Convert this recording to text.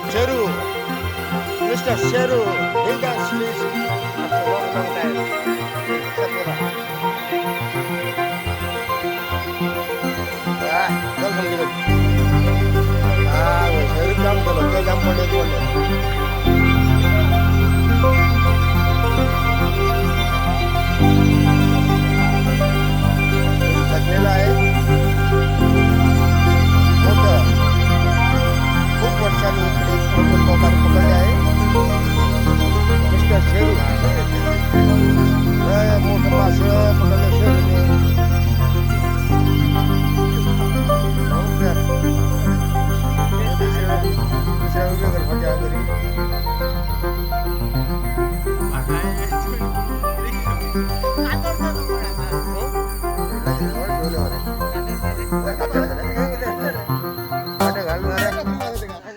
Sheru, Mr. Sheru, biggest fish after long, long time. Satpura. Ah, चल समजलं. हा, शेरू जाम केलं, ते जाम पडले पडले. थकलेलं आहे मोठं. खूप वर्षांनी इकडे मोठं प्रकार पकडले आहे मिस्टर शेरू. लय मोठं मासं पकडलं शेरूने. हो का? दुसऱ्या दुसऱ्या वेगळं.